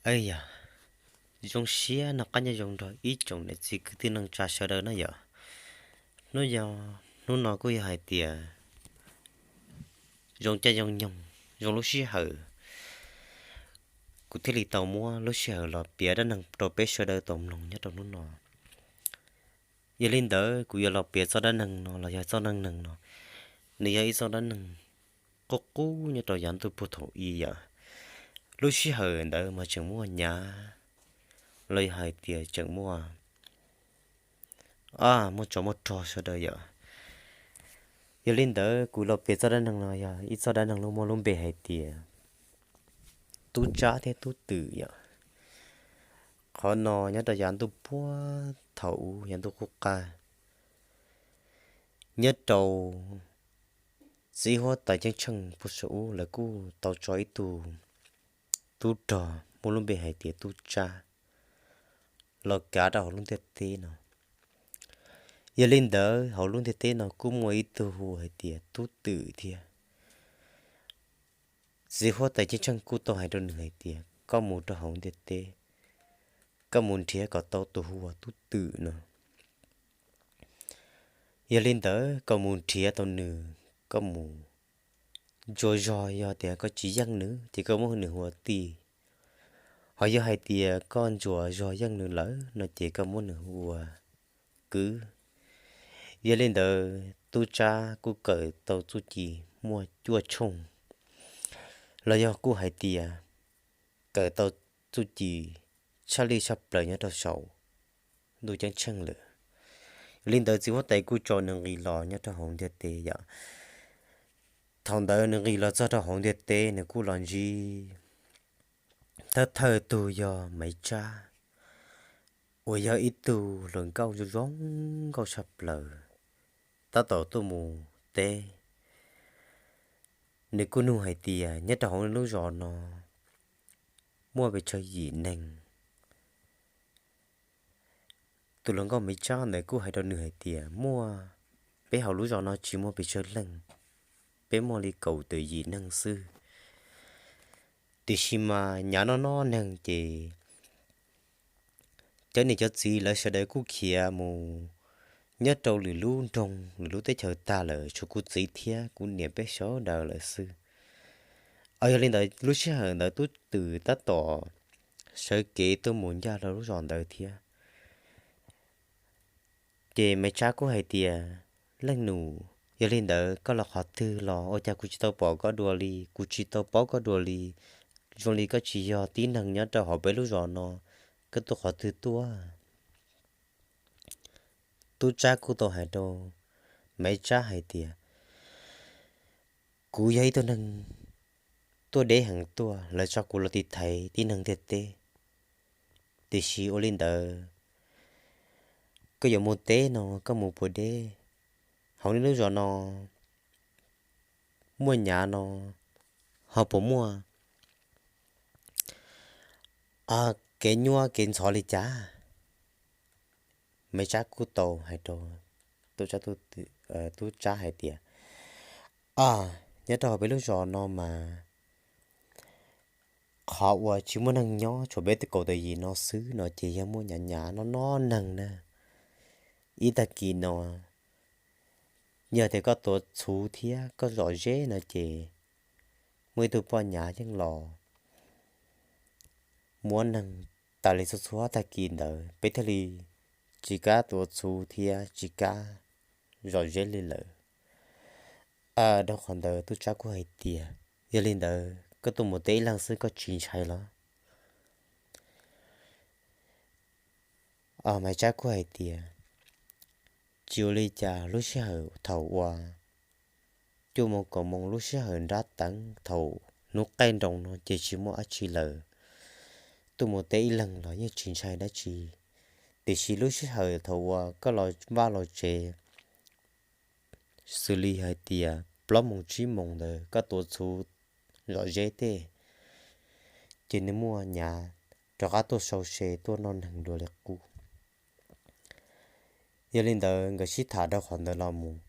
Ua yog zoo siab noj qab nyob zoo nrog ib tsoom niam txiv kwv tij neej tsa sawv daws na yom. Hnub yog, hnub no kuj yog hais tias zoo caij zoo nyoog zoo lub sij hawm, kuv thiaj li tau muab lub sij hawm los piav dab neeg rau peb sawv daws tau mloog nyob rau hnub no. Yog li ntawd kuv yuav los piav txoj dab neeg no los yog txoj dab neeg no, nws yog ib txoj dab neeg qub qub nyob rau yav ntuj puag thaum ub yom. Lub sij hawm ntawd mas tseem muaj nyav los yog hais tias tseem muaj, a, muaj tsov muaj rog sawv daws yom. Yog li ntawd kuv los piav txoj dab neeg no yog ib txoj dab neeg muaj lub npe hais tias Tub Tsab thiab Tub Twm yom. Qhov no nyob rau yav ntuj puag thaum ub, yav ntuj qub qab, nyob rau txiv huab tais ceeb tsheej puag saum ub lawv kuj tau tso ib tug tub rog muaj lub npe hais tias Tub Tsab los kav rau hauv lub ntiaj teb no. Yog li ntawd hauv lub ntiaj teb no kuj muaj ib tug hu hais tias Tub Twm thiab. Txiv huab tais ceeb tsheej kuj tau hais rau nws hais tias koj mus rau hauv ntiaj teb, koj mus nrhiav kom tau tus hu ua Tub Twm no. Yog li ntawd koj mus nrhiav tau nws, koj mus ntsuas zog, yog tias koj tsis yeej nws ces koj muab nws hu ua tij, ho yog hais tias koj ntsuas zog yeej nws lawm no ces koj muab nws hu ua kwv. Yog li ntawd Tub Tsab kuj kawm tau txuj ci muaj cuaj tshooj, los yog kuj hais tias kawm tau txuj ci tshaj lij tshaj plaws nyob rau saum ntuj ceeb tsheej lawm. Yog li ntawd txiv huab tais kuj tso nws nqis los nyob rau hauv ntiaj teb yom. Thaum ntawd nws nqis los txog rau hauv ntiaj teb nws kuj los ntsib thawj thawj tug yog Maiv Tsab, uas yog ib tug hluas nkauj zoo zoo nkauj tshaj plaws, tab tom tuaj mus teb. Nws kuj nug hais tias nyob rau hauv lub zos no muaj pes tsawg yim neeg. Tus hluas nkauj Maiv Tsab ntawd kuj hais rau nws hais tias muaj, peb hauv lub zos no tsis muaj pes tsawg leej, peb muaj li kaum tawm yim neeg xwb. Tiam sis mas nyav noj noj neeg ces cov niam cov txiv lawv sawv daws kuj khiav mus nyob rau lwm lub nroog lwm lub teb chaws tag lawm, tshuav kuv txiv thiab kuv niam peb sawv daws lawm xwb. Yog li ntawd lub sij hawm ntawd Tub Twm tab tom sawv kev tuaj mus ncaj rau lub zos ntawd thiab. Ces Maiv Tsab kuj hais tias, leej nus, yog li ntawd koj los qhov twg los ua cas kuv tsis tau pom koj dua li, kuv tsis tau paub koj dua li, zoo li koj tsis yog tib neeg nyob rau hauv peb lub zos no, koj tuaj qhov twg tuaj? Tub Tsab kuj tau hais rau Maiv Tsab hais tias, kuv yog ib tug neeg tuaj deb heev tuaj, lawv tso kuv los tiv thaiv tib neeg ntiaj teb. Tiam sis ua li ntawd, koj yuav mus teb no koj mus puas deb? Hauv nej lub zos no muaj nyav no ho puas muaj kev nyuaj kev ntxhov li cas? Maiv Tsab kuj tau hais rau Tub Tsab hais tias, a, nyob rau hauv peb lub zos no mas qhov uas tsis muaj neeg nyob tshuav peb kaum tawm yim no xwb no ces yog muaj nyav nyav noj noj neeg na. Ib tag kis no yog tias koj tuav txhuv thiab koj zom zeb no ces muaj ib tug poj nyav yeej los muab neeg tas li txhua txhua tag kis ntawd, peb thiaj li tsis kam tuav txhuv thiab tsis kam zom zeb li lawm. Rau qhov ntawd Tub Tsab kuj hais tias, yog li ntawd koj tuaj mus teb ib leeg xwb koj tsis ntshai los? Maiv Tsab kuj hais tias, tsis ua li cas, lub sij hawm thaum uas cuaj moos kaum moos lub sij hawm nrab teev thaum hnub qaij nroos no ces tsis muaj dab tsi lawm. Tuaj mus teb ib leeg los yeej tsis ntshai dab tsi. Tiam sis lub sij hawm thaum uas koj los vaj los tsev, xws li hais tias plaub moos tsib moos ntawd koj tuav txhuv zom zeb tej, ces nws muaj nyav rov qab tuaj sau se tuaj noj neeg dua li qub. Yog li ntawd nkawd sib tham rau qhov ntawd los mus,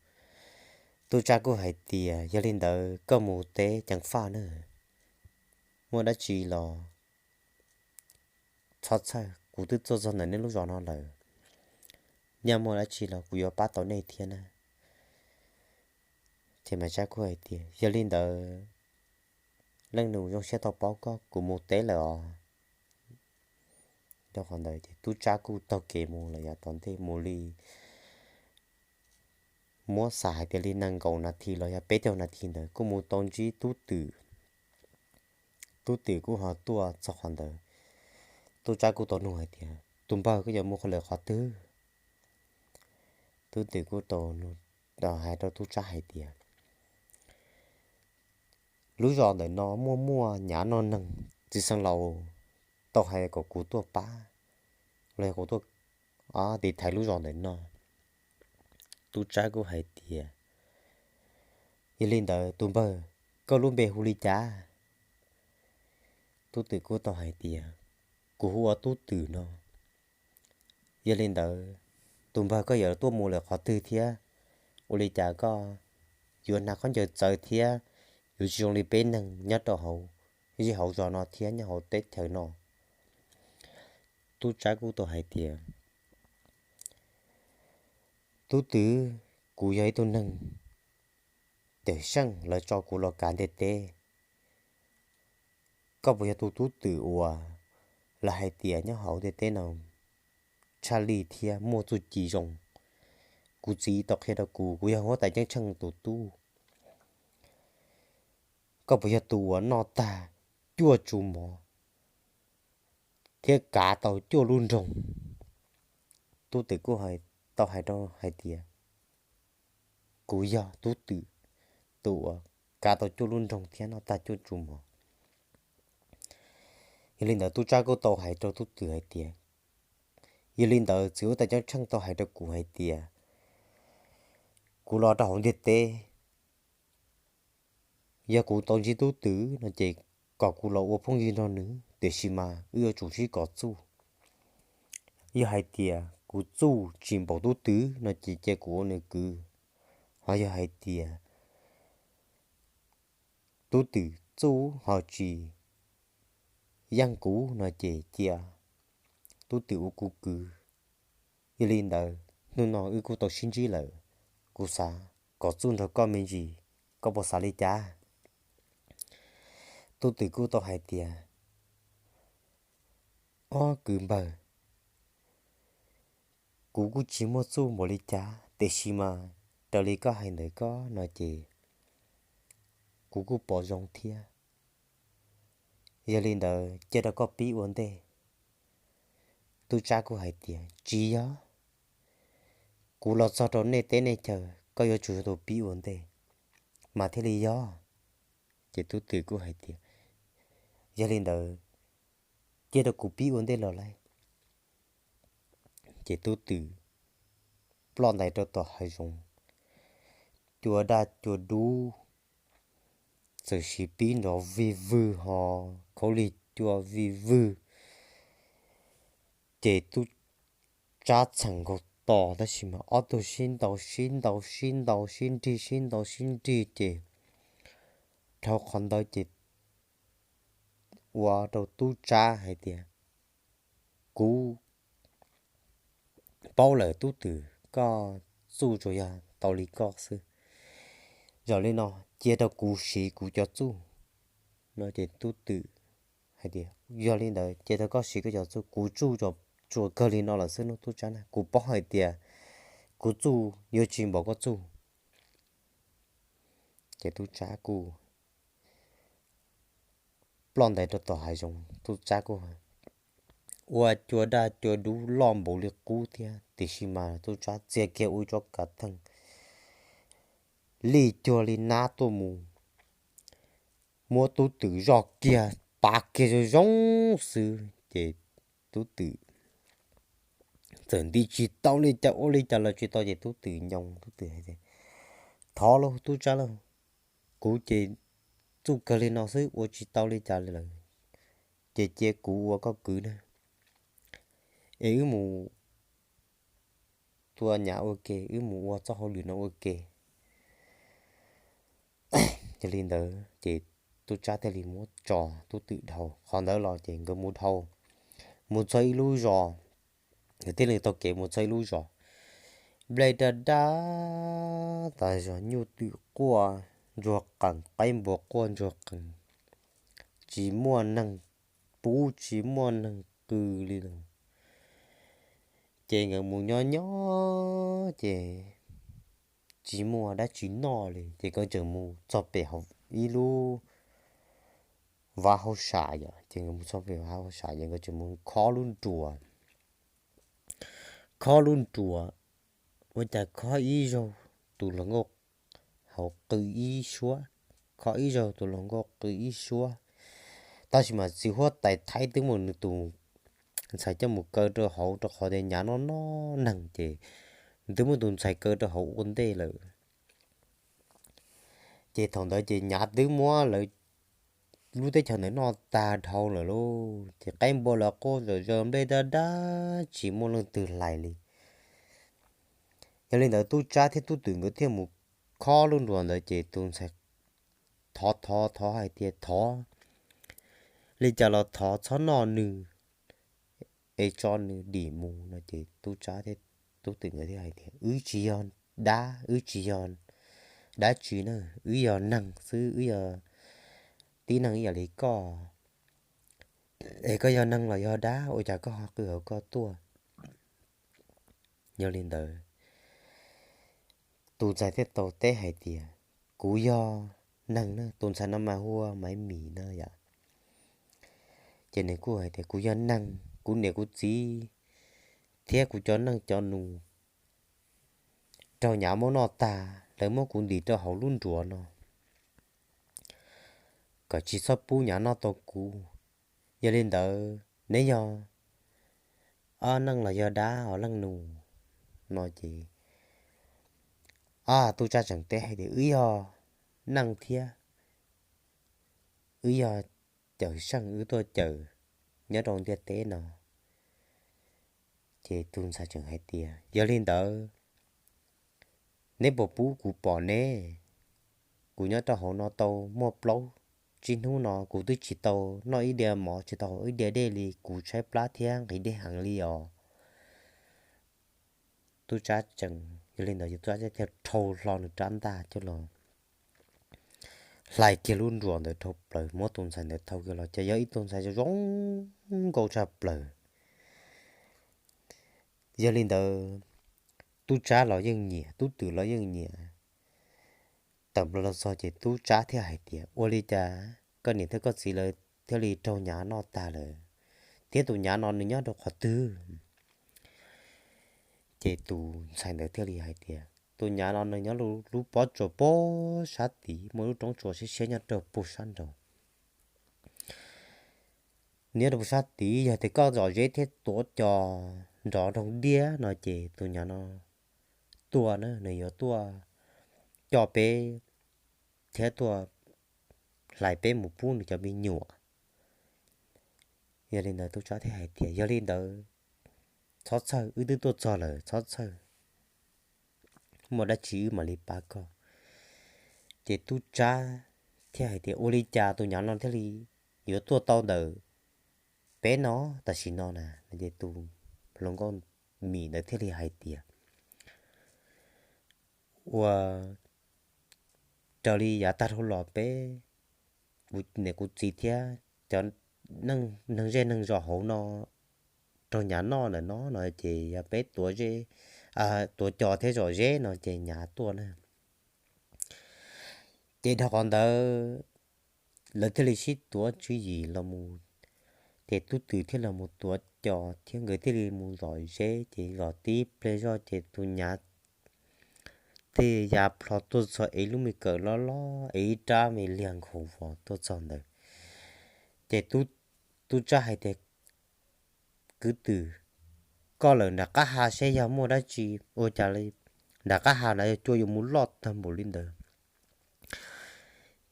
Tub Tsab kuj hais tias, yog li ntawd koj mus teb ceev faj na, muaj dab tsi los txhob txhawj, kuv twb tuaj txog ntawm nej lub zos no lawm, nyaj muaj dab tsi los kuv yuav pab tau nej thiab na. Ces Maiv Tsab kuj hais tias, yog li ntawd leej nus, zoo siab tau paub koj, kuv mus teb lawm os. Rau qhov ntawd ces tub tsab kuj taug kev mus lawm yav tom ntej mus li muab xav hais tias li nees nkaum nas this los yog peb caug nas this ntawd kuj mus tau ntsib tub twm. Tub twm kuj ho tuaj txog qhov ntawd, tub tsab kuj tau nug hais tias, tus npawg, koj yuav mus qhov lawm qhov twg? Tub twm kuj tau hais rau tub tsab hais tias, lub zos ntawm no muaj muaj nyav noj neeg, txiv xeev laus tau hais kom kuv tuaj pab los yog kuv tuaj tiv thaiv lub zos ntawm no. Tub tsab kuj hais tias, yog li ntawd tus npawg, koj lub npe hu li cas? Tub twm kuj tau hais tias, kuv hu ua Tub Twm no. Yog li ntawd, tus npawg, koj yuav tuaj mus lawm qhov twg thiab? Ua li cas koj yuav hnav khaub ncaws txawv thiab yuav tsis zoo li peb neeg nyob rau hauv zej hauv zos no thiab nyob hauv teb chaws no? Tub tsab kuj tau hais tias, Tub Twm, kuv yog ib tug neeg tawm seej, lawv tso kuv los kav ntiaj teb. Koj puas yog tus Tub Twm uas lawv hais tias nyob hauv ntiaj teb no tshaj lij thiab muaj txuj ci zoo? Kuv txiv tau qhia rau kuv, kuv yog huab tais ceeb tsheej tus tub. Koj puas yog tus uas noj tag cuaj tsu mov thiab kav tau cuaj lub nroog? Tub Twm kuj tau hais rau hais tias, kuv yog Tub Twm, tus uas kav tau cuaj lub nroog thiab noj tag cuaj tsu mov. Yog li ntawd, tub tsab kuj tau hais rau Tub Twm hais tias, yog li ntawd, txiv huab tais ceeb tsheej tau hais rau kuv hais tias, kuv los rau hauv ntiaj teb, yog kuv tau ntsib Tub Twm no ces kom kuv los ua phooj ywg nrog nws, tiam sis mas wb yuav tsum sib kom txuj. Yog hais tias kuv txuj tsis npaum Tub Twm no ces cia kuv ua nws kwv, ho yog hais tias Tub Twm txuj ho tsis yeej kuv no ces cia Tub Twm ua kuv kwv. Yog li ntawd, hnub no wb kuj tau sib ntsib lawm, kuv xav kom txuj nrog koj me ntsis, koj puas xav li cas? Tub Twm kuj tau hais tias, ob kwv npawg, kuv kuj tsis muaj txuj npaum li cas, tiam sis mas raws li koj hais ntawd koj no ces kuv kuj pom zoo thiab. Yog li ntawd, cia rau koj pib ua ntej. Tub tsab kuj hais tias, tsis yog, kuv los txog rau nej teb nej chaw, koj yuav tsum yog tus pib ua ntej mas thiaj li yog. Ces Tub Twm kuj hais tias, yog li ntawd, cia rau kuv pib ua ntej los lauj. Ces Tub Twm ploj ntais rau tom hav zoov, cua daj cua dub txawm sis pib nrov vij vwg ho khaub lig cua vij vwg. Ces tub tsab txheem nkaus tos, tab sis mas ob tug sib ntaus sib ntaus sib ntaus sib nrig sib ntaus sib nrig ces dhau qhov ntawd ces ua rau tub tsab hais tias, kuv paub lawm Tub Twm, koj txuj tsuas yog tau li koj xwb. Zaum li no cia rau kuv siv kuv cov txuj no ces Tub Twm hais tias, yog li ntawd cia rau koj siv koj cov txuj, kuv txuj tsuas kawg li no lawm xwb nawb tub tsab na, kuv paub hais tias kuv txuj yuav tsis npaum koj txuj. Ces tub tsab kuj ploj ntais rau tom hav zoov, tub tsab kuj ua cua daj cua dub loj npaum li qub thiab, tiam sis mas tub tsab txia kiag ua tsob kav theej li cuag li nab tuaj mus, muab Tub Twm zoj kiag, pav kiag zoo zoo xwb ces Tub Twm txawm nti tsis tau li cas ua li cas los tsis tau ces Tub Twm nyoo, Tub Twm hais tias, thov lauj tub tsab lauj, kuv ces txuj kawg li no xwb ua tsis tau li cas li lawm, ces cia kuv ua koj kwv na, es wb mus tua nyav ua ke, wb mus ua txoj hauj lwm no ua ke. Yog li ntawd ces tub tsab thiaj li muab tso Tub Twm dhau. Qhov ntawd los ces nkawd mus dhau, mus txog ib lub zos, thiaj li taug kev mus txog ib lub zos, nplej daj daj tas zog, nyuj twm quaj ntsuag qees, qaib npua quaj ntsuag qees, tsis muaj neeg pub tsis muaj neeg qw li lawm. Ces nkawd mus nyob nyob ces tsis muaj dab tsi noj li, ces nkawd tseem mus txog pem hauv ib lub vav hauj sam yom, ces nkawd mus txog pem vav hauj sam ces nkawd tseem mus khob lub nruas, khob lub nruas, ua cas khob ib zaug tus hluas nkauj hauv qw ib suab, khob ib zaug tus hluas nkauj qw ib suab. Tab sis mas txiv huab tais Thaib twb muab nws tus ntxhais coj mus kaw rau hauv, rau qhov tias nyav noj noj neeg ces nws twb muab tus ntxhais kaw rau hauv ua ntej lawm. Ces thaum ntawd ces nyav twb muab lawv lub teb chaws ntawd noj tag dhau lawm lauj, ces qaib npua los quaj zom zaws, nplej daj daj, tsis muaj leej twg hlais li. Yog li ntawd tub tsab thiab tub twm nkawd thiaj mus khob lub nruas ntawd, ces tus ntxhais thov thov thov hais tias, Thov li cas los thov txhob noj nws, es tso nws dim mus no. Ces tub tsab thiab tub twm nkawd thiaj hais tias, Wb tsis yog dab, wb tsis yog dab tsi na, wb yog neeg xwb, wb yog tib neeg ib yam li koj. Es koj yog neeg los yog dab, ua cas koj ho qw hauv koj tuaj? Yog li ntawd, tus ntxhais thiaj tau teb hais tias, Kuv yog neeg na. Tus ntxhais no mas hu ua Maiv Mis na yom. Ces nws kuj hais tias, Kuv yog neeg, kuv niam kuv txiv thiab kuv cov neej cov nus raug nyav muab noj tag, lawv muab kuv ntim rau hauv lub nruas no kom tsis txhob pub nyav noj tau kuv. Yog li ntawd neb yog neej los yog dab os leej nus? No ces, a, tub tsab tseem teb hais tias, Wb yog neej thiab, wb yog cawm seej, wb tuaj cawm nyob rau ntiaj teb no. Ces tus ntxhais tseem hais tias, Yog li ntawd neb puas pub kuv pom neb? Kuv nyob rau hauv no tau muaj plaub tsib hnub no kuv twb tsis tau noj ib diav mov, tsis tau haus ib diav dej li, kuv tshaib plab thiab nqhis dej heev li os. Tub tsab tseem, yog li ntawd tub tsab thiaj dhau hlo nws rab ntaj coj los hlais kiag lub nruas ntawd dhau plaws, muab tus ntxhais ntawd thau kiag los, ces yog ib tug ntxhais zoo nkauj tshaj plaws. Yog li ntawd tub tsab los yeej nyiam, tub twm los yeej nyiam. Tawm plaws los txog ces tub tsab thiaj hais tias, Ua li cas koj niam thiab koj txiv lawv thiaj li raug nyav noj tag lawm, thiab tus nyav no nws nyob rau qhov twg? Ces tus ntxhais ntawd thiaj li hais tias, Tus nyav no nws nyob lub pob tsuas pob sab tid, muaj lub roob tsuas siab siab nyob rau puag sab nraud. Nyob rau puag sab tid, yog tias koj zom zeb thiab tuav cos nrov nroo diab no ces tus nyav no tuaj na, nws yuav tuaj coj peb thiab tuaj hlais peb mus pub nws cov me nyuam. Yog li ntawd tub tsab thiaj hais tias, Yog li ntawd txhob txhawj, wb twb tuaj txog lawm, txhob txhawj, muaj dab tsi wb mam li pab koj. Ces tub tsab thiaj hais tias, Ua li cas tus nyav no thiaj li yuav tuaj tau ntawm peb no tam sim no na? Ces tus hluas nkauj Mim ntawd thiaj li hais tias, Ua raws li yav tag dhau los peb, kuv niam kuv txiv thiab cov neeg zej neeg zos hauv no raug nyav noj ntawm no no ces yog peb tuav zeb, tuav cos thiab zom zeb no ces nyav tuaj na. Ces dhau qhov ntawd lawv thiaj li sib tuav tswv yim los mus, ces tub twm thiaj los mus tuav cos thiab nkawd thiaj li mus zom zeb. Ces zom tib pliag zoj ces tus nyav thiaj ya plho tuaj txog ev lub me kawm loj loj, ev ib rab me liag nkhaus vos tuaj txog ntawd. Ces tub tsab hais tias, Kwv twm, koj lawm nram qab ha seb yog muaj dab tsi, ua cas li nram qab ha na yog cua yuav mus loj tag npaum li ntawd.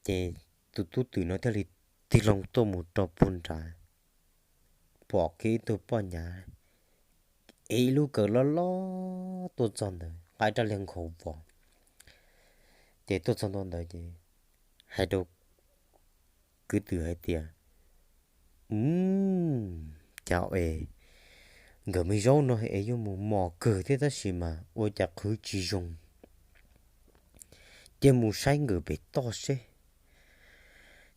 Ces tus tub twm no thiaj li tig loo tuaj mus rau puag nrad, pom kiag ib tug poj nyav ev ib lub kawm loj loj tuaj txog ntawd, nqa ib rab liag nkhaus vos. Ces tuaj txog ntua ntawd ces hais rau kwv twm hais tias, Um, Nyob es nkawd me zaub no es yuav mus mos kawg thiab tab sis mas ua cas qhwv tsis zoo, ces mus saib nkawd pem toj seb.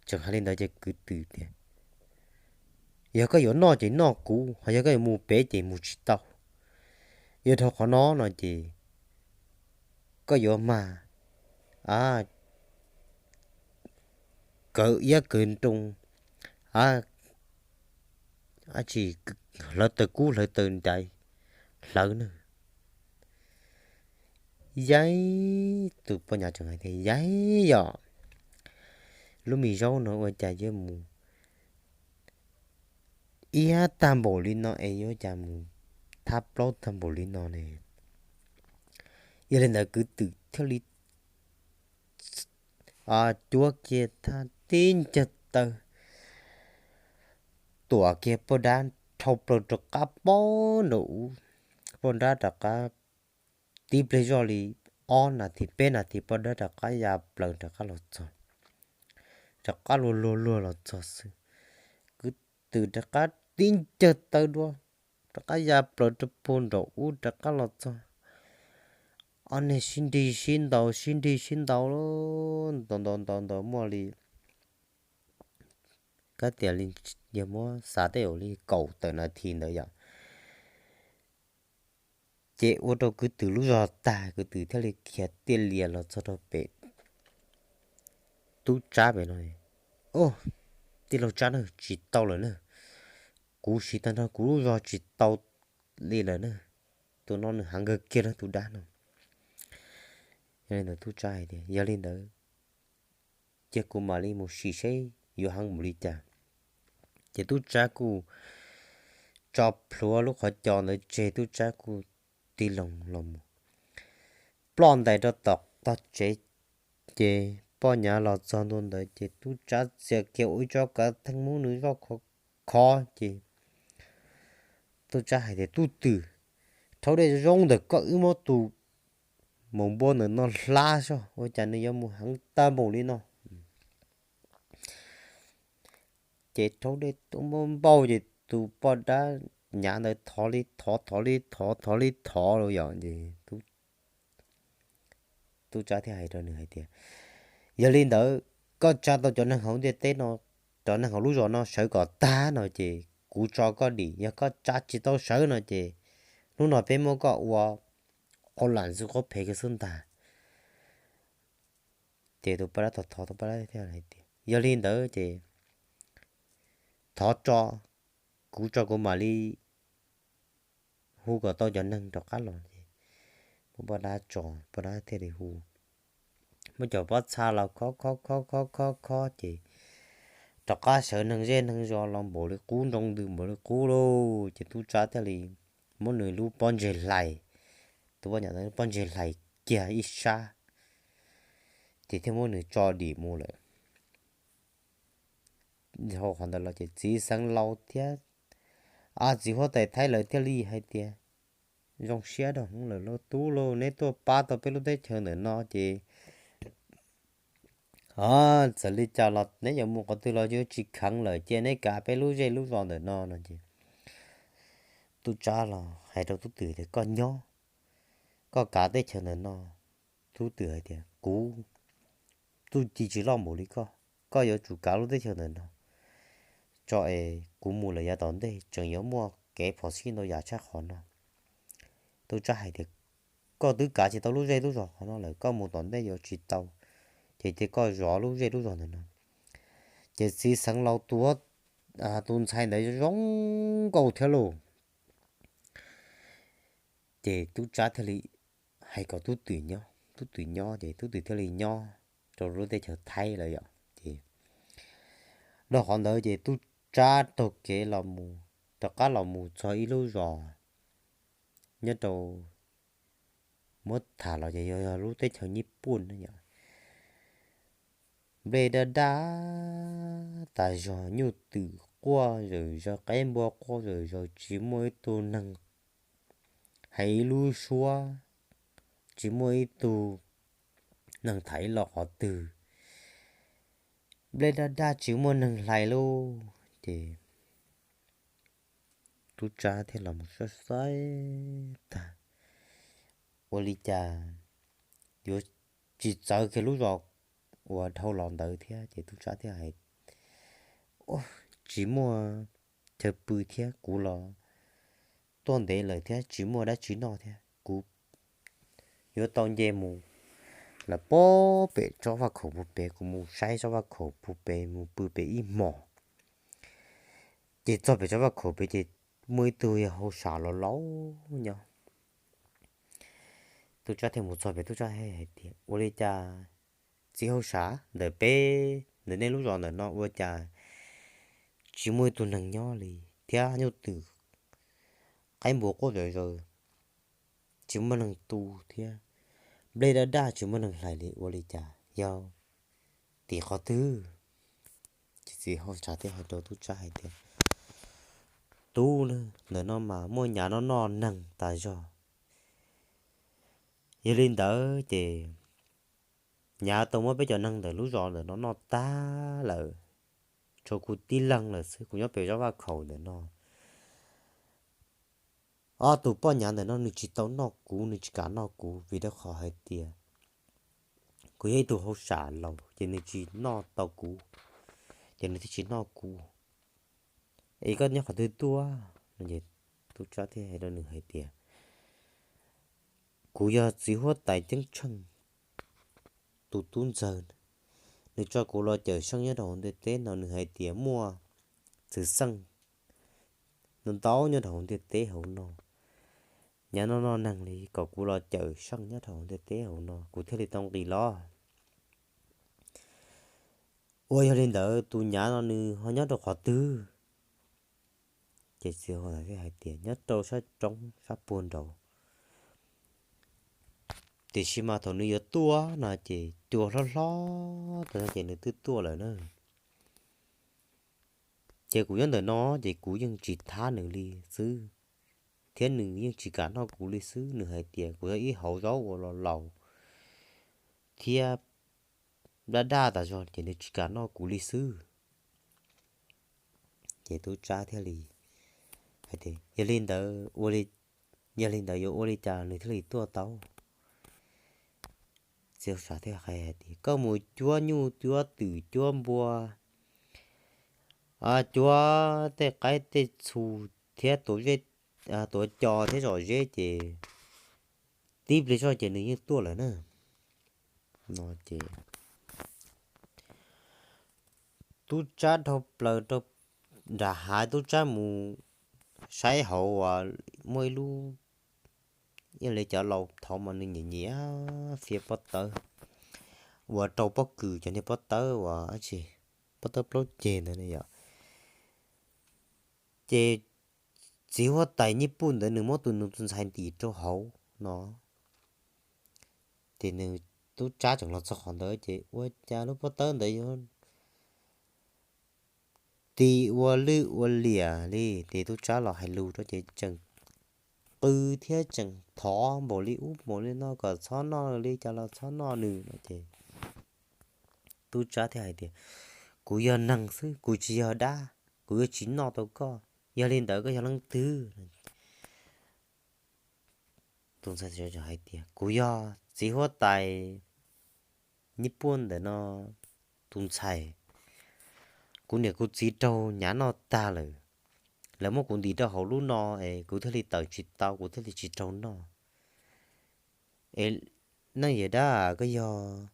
Tseem hais li ntawd ces kwv twm tias, yog koj yuav noj ces noj kuv, ho yog koj yuav mus pem ces mus tsis tau. Yog dhau qhov no no ces koj yuav mag kawg iab kawg nroo, ab tsi, hlawv taws kub hlawv taws nraiv hlawv na. Yaib, tus poj nyav tseem hais tias, yaib yom, lub me zaub no ua cas yuav mus iab tag npaum li no es yuav cas mus thab plaub tag npaum li no ne? Yog li ntawd kwv twm thiaj li cuab kiag thaj tib ncawg taw, tuam kiag poj dab dhau plaws rov qab pob nraum ub. Poj dab rov qab tib pliag zoj li ob nas this peb nas this poj dab rov qab ya plaws rov qab los txog, rov qab luag luag luag los txog xwb. Kwv twm rov qab tib ncawg taw dua, rov qab ya plaws rau puag nraum ub rov qab los txog. Ob neeg sib nrig sib ntaus sib nrig sib ntaus, ntaus ntaus ntaus ntaus muaj li, kab tias li, yog muab xav tej zaum li kaum tawm nas this ntawd yom. Ces ua rau kwv twm lub zog tag, kwv twm thiaj li khiav tiaj lias los txog rau pem tub Tsab pem no. Au, tij laug Tsab na, tsis tau lawm na, kuv siv tag nrho kuv lub zog tsis tau li lawm na. Tus no nws heev kawg kiag na tus dab no. Yog li ntawd tub Tsab hais tias, yog li ntawd cia kuv mam li mus sim seb yuav heev npaum li cas. Ces tub Tsab kuj tso plhuav lub qhov cos ntawd tseg, tub Tsab kuj tig loo los mus ploj ntais rau tom tog tsev. Ces poj nyav los txog ntua ntawd ces tub Tsab txia kiag ua ib tsob kav theej muab nws zoj khov khov ces tub Tsab hais tias, tub twm, rhaub dej zoo ntawm koj wb muab tus maum npua ntawm no hlab soj, ua cas nws yuav mus heev tag npaum li no? Ces rhaub dej tuaj muab npauj ces tus poj dab nyav ntawd thov li thov, thov li thov, thov li thov los yom ces tub Tsab thiaj hais rau nws hais tias, yog li ntawd koj tsa tau cov neeg hauv ntiaj teb no, cov neeg hauv lub zos no sawv kom tag no ces kuv tso koj dim, yog koj tsa tsis tau sawv no ces hnub no peb muab koj ua qau lam xwb, qau phem kiag xwb ntag. Ces tus poj dab thov thov, tus poj dab thiaj hais tias, yog li ntawd ces thov tso, kuv tso kuv mam li hu kom tau cov neeg rov qab los. Ces muab poj dab tso, poj dab thiaj li hu, muab cov pob txha los khob khob khob khob khob khob ces rov qab sawv neeg zej neeg zos los npaum li qub, nroo ntws npaum li qub lauj. Ces tub Tsab thiaj li muab nws lub pob ntseg hlais, tus poj nyav ntawd lub pob ntseg hlais kiag ib sab, ces thiaj muab nws tso dim mus lawm. Dhau qhov ntawd los ces txiv xeev laus thiab txiv huab tais Thaib lawv thiaj li hais tias, zoo siab rau hmoob lawm lauj, tub lauj, neb tuaj pab tau peb lub teb chaws ntawm no ces txawm li cas los neb yuav mus qhov twg los yuav tsis kheev lawm, cia neb kav peb lub zej lub zos ntawm no no ces tub Tsab los hais rau tub twm tias, koj nyob, koj kav teb chaws ntawm no. Tub twm hais tias, kuv txuj ci tsis loj npaum li koj, koj yuav tsum kav lub teb chaws ntawm no tso es kuv mus lawm yav tom ntej tseem yuav muaj kev phom sij ntau yam tshaj qhov no. Tub Tsab hais tias, koj twb kav tsis tau lub zej lub zos qhov no lawm, koj mus tom ntej yuav tsis tau, ces cia koj zov lub zej lub zos ntawm no. Ces txiv xeev laus tus, tus ntxhais ntawd zoo nkauj thiab lauj. Ces tub Tsab thiaj li hais kom tub twm nyob, tub twm nyob ces tub twm thiaj li nyob rau lub teb chaws Thaib lawm yom. Ces dhau qhov ntawd ces tub Tsab taug kev los mus, rov qab los mus txog ib lub zos nyob rau, muab tham los ces yog, yog lub teb chaws Nyij Pooj na yom. Nplej daj daj tas zog, nyuj twm quaj zawm zaws, qaib npua quaj zawm zaws, tsis muaj ib tug neeg hais ib lub suab, tsis muaj ib tug neeg tham ib lo qhov twg. Nplej daj daj tsis muaj neeg hlais lauj. Ces tub tsab thiaj los mus saib saib tag, ua li cas yuav tsis txawv kiag lub zos uas dhau los ntawd thiab. Ces tub tsab thiaj hais, Ua, tsis muaj chaw pw thiab, kuv los tuaj ntev lawm thiab tsis muaj dab tsi noj thiab, kuv yuav tau nce mus lawm pem tsob vaj khaum puag pem, kuv mus saib tsob vaj khaum puag pem, mus pw pem ib hmos. Ces txog pem tsob vaj khaum pem ces muaj ib tug yawg hauj sam laus laus nyob. Tub tsab thiaj mus txog pem, tub tsab hais tias, Ua li cas txiv hauj sam, ntawm peb, ntawm nej lub zos ntawm no ua cas tsis muaj ib tug neeg nyob li thiab, nyuj twm qaib npua quaj zom zaws, tsis muaj neeg tu thiab, nplej daj daj tsis muaj neeg hlais li, ua li cas yog tim qhov twg? Ces txiv hauj sam thiaj hais rau tub tsab hais tias, Tub, ntawm no mas muaj nyav noj noj neeg tas zog. Yog li ntawd ces nyav tau muab peb cov neeg ntawm lub zos ntawm no noj tag lawm, tshuav kuv tib leeg lawm xwb, kuv nyob pem zos vaj khaum ntawm no. Ob tug poj nyav ntawm no nws tsis tau noj kuv, nws tsis kam noj kuv vim rau qhov hais tias kuv yog ib tug hauj sam laus ces nws tsis noj tau kuv, ces nws thiaj tsis noj kuv. Es koj nyob qhov twg tuaj? Tub tsab thiaj hais rau nws hais tias, Kuv yog txiv huab tais ceeb tsheej tus tub ntxawg, nws tso kuv los cawm seej nyob rau hauv ntiaj teb no, nws hais tias muaj txwv xeej ntau ntau nyob rau hauv ntiaj teb hauv no, nyav noj noj neeg li, kom kuv los cawm seej nyob rau hauv ntiaj teb hauv no, kuv thiaj li tau nqis los. Ua yog li ntawd tus nyav no nws ho nyob rau qhov twg? Ces txiv hauj sam thiaj hais tias, Nyob rau sab roob sab puag nraud. Tiam sis mas thaum nws yuav tuaj no ces cua hlob hlob tas zog ces nws twb tuaj lawm na. Ces kuv nyob ntawm no ces kuv yeej tsis thab nws li xwb, thiab nws yeej tsis kam noj kuv li xwb. Nws hais tias kuv yog ib hauv zaub uas los laus thiab daj daj tas zog ces nws tsis kam noj kuv li xwb. Ces tub tsab thiaj li hais tias, Yog li ntawd ua li, yog li ntawd yuav ua li cas nws thiaj li tuaj tau? Txiv hauj sam thiaj hais tias, Koj mus cuab nyuj cuab twm cuab npua, cuab tej qaib tej txhu thiab tuav zej, tuav cos thiab zom zeb ces tib pliag zoj ces nws yeej tuaj lawm na. No ces tub tsab dhau plaws rau nram hav, tub tsab mus saib hauv uas muaj ib lub, ib li cov laus thaud mas nws nyiam nyiam fiav pob tawb uas rau pob kws, cov niag pob tawb uas tsis, pob tawb plaub ceg ntawd yom. Ces txiv huab tais Nyij Pooj ntawd nws muab tus nus tus ntxhais ntim rau hauv no. Ces nws, tub tsab tseem los txog qhov ntawd ces ua cas lub pob tawb ntawd yuav tis ua lwj ua liam li. Ces tub tsab los hais lus rau ces tseem qw thiab tseem thov npaum li ub npaum li no kom txhob noj li cas los txhob noj nws no ces tub tsab thiaj hais tias, Kuv yog neeg xwb, kuv tsis yog dab, kuv yuav tsis noj tau koj. Yog li ntawd koj yog leej twg? Tus ntxhais hais tias, Kuv yog txiv huab tais Nyij Pooj ntawm no tus ntxhais. Kuv niam kuv txiv raug nyav noj tag lawm, lawv muab kuv ntim rau hauv lub no es kuv thiaj li tawm tsis tau, kuv thiaj li tsis raug noj. Es neej yawm dab, koj yog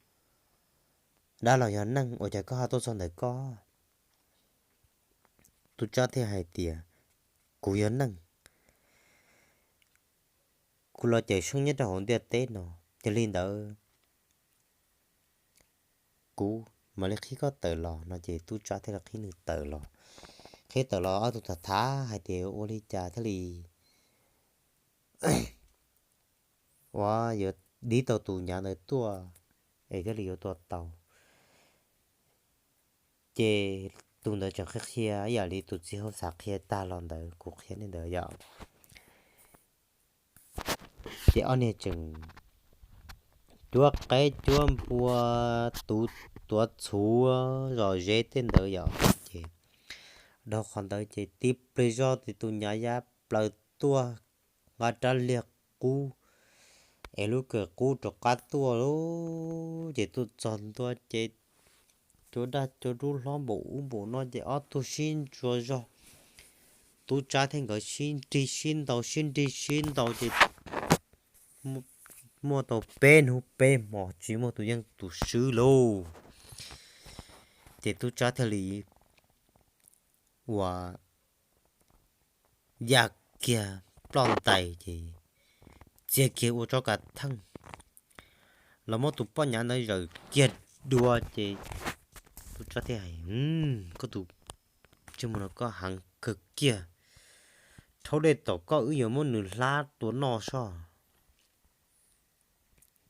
dab los yog neeg ua cas koj ho tuaj txog ntawm koj? Tub tsab thiaj hais tias, Kuv yog neeg, kuv los cawm seej nyob rau hauv ntiaj teb no, yog li ntawd kuv mam li qhib koj tawm los no. Ces tub tsab thiaj li qhib nws tawm los. Qhib tawm los ob tug tham tham hais tias ua li cas thiaj li ua yuav dib tau tus nyav ntawd tuaj es thiaj li yuav tua tau. Ces tus ntawd tseem qhia qhia ib yam li tus txiv hauj sam qhia tag los ntawd kuv qhia nej ntawd yom. Ces ob niag tseem cuab qaib cuab npua, tuav txhuv, zom zeb tej ntawd yom. Ces dhau qhov ntawd ces tib pliag zoj ces tus nyav ya plaws tuaj, nqa rab liag qub es lub kawm qub rov qab tuaj lauj. Ces tuaj txog ntua ces cua daj cua dub hlob npaum ub npaum no ces ob tug sib ntsuas zog. Tub Tsab thiab nkawd sib nrig sib ntaus sib nrig sib ntaus ces muaj tau peb hnub peb hmo tsis muaj tus yeej tus swb lauj. Ces Tub Tsab thiaj li ua ya kiag ploj ntais ces txia kiag ua tsob kav theej los muab tus poj nyav ntawd zawm kiag dua ces Tub Tsab thiaj hais, koj tus ntsej muag no koj heev kawg kiag, rhaub dej tom koj wb yuav muab nws hlab tua noj soj.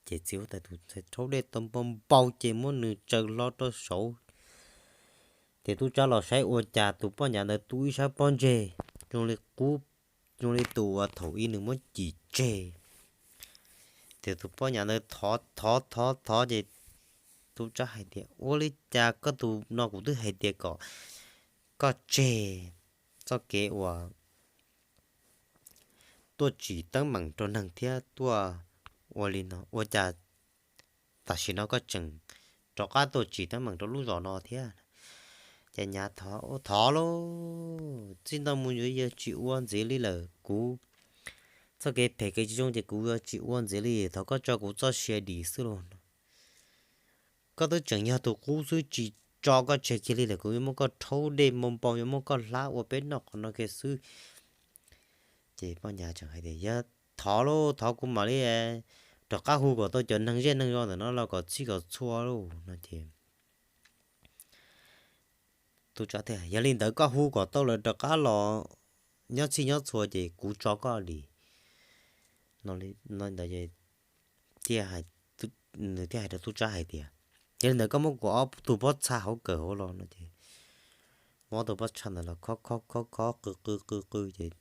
Ces txiv huab tais tus ntxhais rhaub dej tau npau npau ces muab nws tsaws hlo rau saud. Ces Tub Tsab los saib ua cas tus poj nyav ntawd tu ib sab pob ntseg zoo li qub, zoo li tus uas thaum ub nws muab cim tseg. Ces tus poj nyav ntawd thov thov thov thov ces Tub Tsab hais tias, ua li cas koj tus no kuv twb hais tias kom koj tseg txoj kev uas tuaj tsim teeb meem rau neeg thiab tuaj ua li no, ua cas tam sim no koj tseem rov qab tuaj tsim teeb meem rau lub zos no thiab? Ces nyav thov, thov lauj, txij no mus yuav tsis ua ntxiv li lawm, kuv txoj kev phem kev tsis zoo ces kuv yuav tsis ua ntxiv li, thov koj tso kuv txoj sia dim xwb lauj no. Koj twb tseem yog tus qub xwb, tsis tso koj tseg kiag li lawm kuv yuav muab koj rhaub dej npau npau, yuav muab koj hlab ua peb noj qhov no kiag xwb. Ces poj nyav tseem hais tias, yog thov lauj, thov kuv mam li rov qab hu kom tau cov neeg zej neeg zos ntawm no los kom txhij kom txhua lauj no ces Tub Tsab thiaj, yog li ntawd koj hu kom tau lawv rov qab los nyob txhij nyob txhua ces kuv tso koj dim no. Thiaj, nws thiaj hais rau Tub Tsab hais tias, yog li ntawd koj muab kuv ob tug pob txha hauv kawm hauv los no ces muab ob tug pob txha ntawd los khob khob khob khob qw qw qw qw ces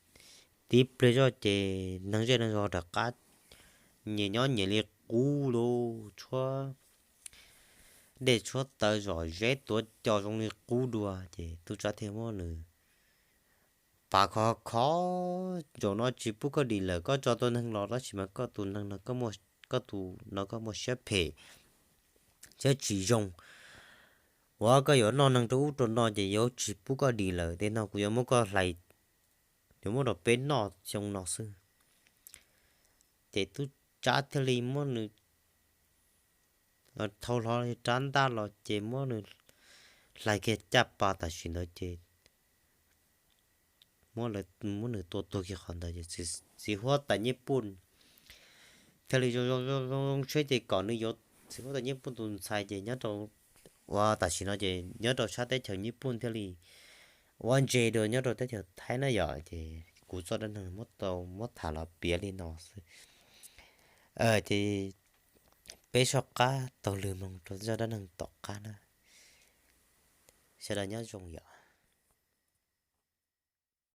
tib pliag zoj ces neeg zej neeg zos rov qab nyias nyob nyias li qub lauj, tshuab dej tshuab taw zom zeb tuav co zoo li qub dua ces Tub Tsab thiaj muab nws pav khov khov, zaum no tsis pub koj dim lawm, koj tso tau neeg los tab sis mas koj tus neeg no, koj tus no koj muaj siab phem, siab tsis zoo, uas koj yuav noj neeg rau ub rau no ces yuav tsis pub koj dim lawm, tej no kuv yuav muab koj hlais, yuav muab rau peb noj xyoo no xwb. Ces Tub Tsab thiaj li muab nws thau hlo rab ntaj los ces muab nws hlais kiag caj pas tam sim ntawd ces muab, muab nws tua tuag kiag qhov ntawd ces txiv huab tais Nyij Pooj thiaj li zoo zoo zoo zoo siab ces kom nws yuav txiv huab tais Nyij Pooj tus ntxhais ces nyob rau, uas tam sim no ces nyob rau sab teb chaws Nyij Pooj thiaj li ua ntse dua nyob rau teb chaws Thaib na yom. Ces kuv txoj dab neeg muab tau muab tham los piav li no xwb. Ces peb soj qab taug lw mloog rau zaj dab neeg tom qab na. Sawv daws nyob zoo yom.